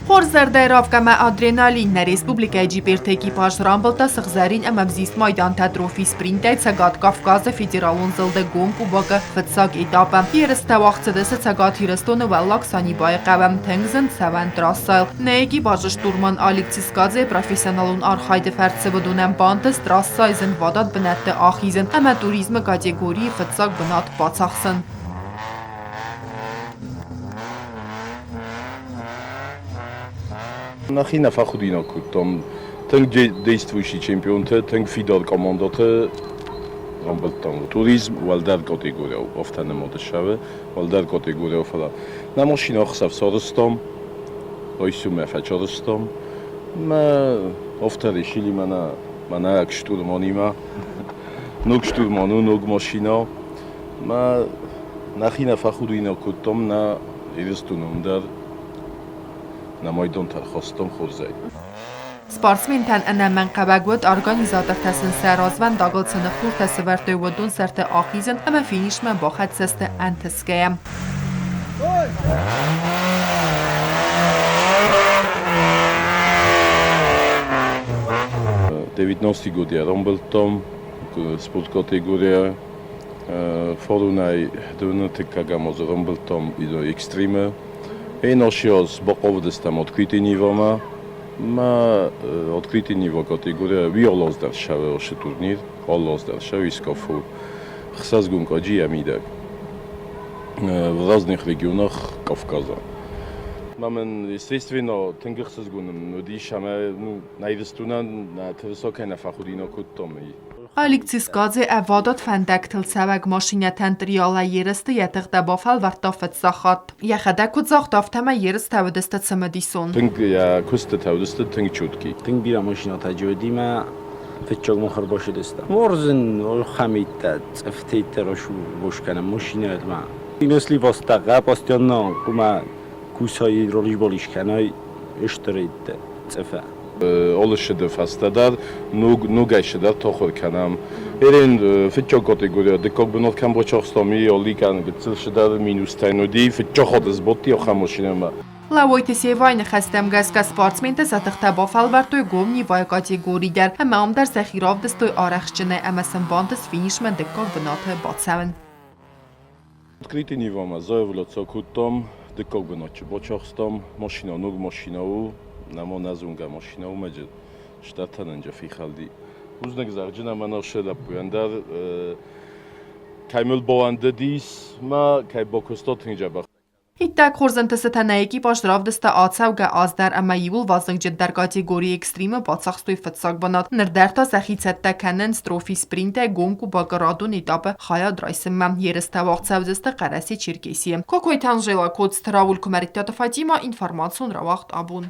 Хорз зӕрдӕйы равг ӕмӕ адреналин нӕ республикӕйы джиперты экипаж рамбылдта сыгъзӕрин ӕмӕ ӕвзист майдантӕ трофи спринтӕй Цӕгат Кавказы федералон зылды гом кубокы фыццаг этапы. Ерыстӕ уагъд цыдысты Цӕгат Ирыстоны Уӕллаг Санибайы хъӕуы тынг зын цӕуӕн трассӕйыл. Нӕ экипажы штурман Алик Цискадзейы профессионалон архайды фӕрцы уыдонӕн бантыст трассӕйы зынвадат бынӕтты ахизын ӕмӕ туризмы категорийы фыццаг бынат бацахсын. Нӕхи нӕ фӕхудинаг кодтам. Тынг действующий чемпионтӕ, тынг фидар командӕтӕ рамбылдтам. Туризм уӕлдӕр категория у, афтӕ нымады ссӕуы, уӕлдӕр категория у, фӕлӕ нӕ машинӕ ӕхсӕв сарӕзтам, райсоммӕ фӕчарӕзтам. Мӕ афтӕ решили мӕнӕ мӕнӕ штурманимӕ. Ног штурман у, ног машинӕ. Мӕ нӕхи нӕ фӕхудинаг кодтам, нӕ Ирыстонон дӕр нӕ майдантӕ рхастам хорзӕй. Спортсментӕн ӕнӕмӕнгхъӕуӕг уыд, организатортӕ сын сӕ развӕндагыл цы ныхдуртӕ сӕвӕрдтой, уыдон сӕрты ахизын ӕмӕ финишмӕ бахӕццӕ сты ӕнтысгӕйӕ. 19 годи ӕрӕмбылдтам спорткатегорийӕ. Форунӕй дыууынӕртыккӕгӕм азы рамбылдтам экстримы. Ӕнӕсиаз бахъавыдыстӕм открытый Нивамӕ. Мӕ открытый Нива категория уый алы аз дӕр ссӕуы ацы турнир, алы аз дӕр ссӕуы Искафу. Хсӕзгон каджи йӕ мидӕг. В разных регионах Кавказа. Мӕн, естественно, тынг ӕхсызгон уыдис ӕмӕ ну, нӕ Ирыстонӕн нӕ тырыса кӕй нӕ фӕхудинаг кодтам. Алик Цискадзе ӕвадат фӕндӕгтыл цӕуӕг машинӕтӕн триалӕй ерысты йӕ тыхтӕ бафӕлвӕрдта фыццаг хатт. Йӕхӕдӕг куыд загъта, афтӕмӕй ерыстӕ уыдысты цымыдисон. Тынг йӕ куыстытӕ уыдысты тынг чуткий. Тынг бирӕ машинӕтӕ джиодимӕ фыццаг махар башыдысты. Морзын хамиттӕ, цъыфтӕйтӕ рашубош кӕнӕм машинӕтмӕ. Если востага постоянно кума кусай ролишболиш кӕнай, ыстырыйтты цъыфы. Алы сыды фӕстӕ дӕр ногӕй сыдӕр тохур кӕнӕм. Эрен фыццаг категория дыккаг бынат кӕм бацахстам, и алликӕн гыццыл сыдӕр минустӕ уыди, фыццаг хатт сбадти ахӕм машинӕмӕ. Лӕууойты Севайы ныхӕстӕм гӕсгӕ спортсментӕ сӕ тыхтӕ бафӕлвӕрдтой гом Нивайы категори дӕр ӕмӕ ам дӕр сӕхи равдыстой арӕхстджынӕй ӕмӕ сын бантыст финишмӕ дыккаг бынаты бацӕуын. Открытый Нивамӕ заявляться кодтам, дыккаг бынат бацахстам. Машинӕ ног машинӕ у, нӕма нӕзонгӕ машинӕ у, мӕджы стӕртӕнӕнджы фехӕлди. Бузныг зӕгъджын ӕмӕ нӕ лӕппуйӕн дӕр кӕй мыл бауӕндыдис мӕ кӕй бакуыста тынг дзӕбӕх. Иттӕг хорз ӕнтыстытӕ нӕ экипаж равдыста ацӕугӕ аз дӕр ӕмӕ иууыл вазыгджындӕр категорийы экстримы бацахстой фыццаг бынат. Ныр дӕр та сӕхи цӕттӕ кӕнынц трофи спринтӕй гом кубокы радон этапы хайад райсынмӕ. Ерыстӕ уагъд цӕудзысты Хъӕрӕсе-Черкесийы. Кокойты Анжела, Коцты Рауль, Куымӕридтаты Фатимӕ, информацион рауагъд абон.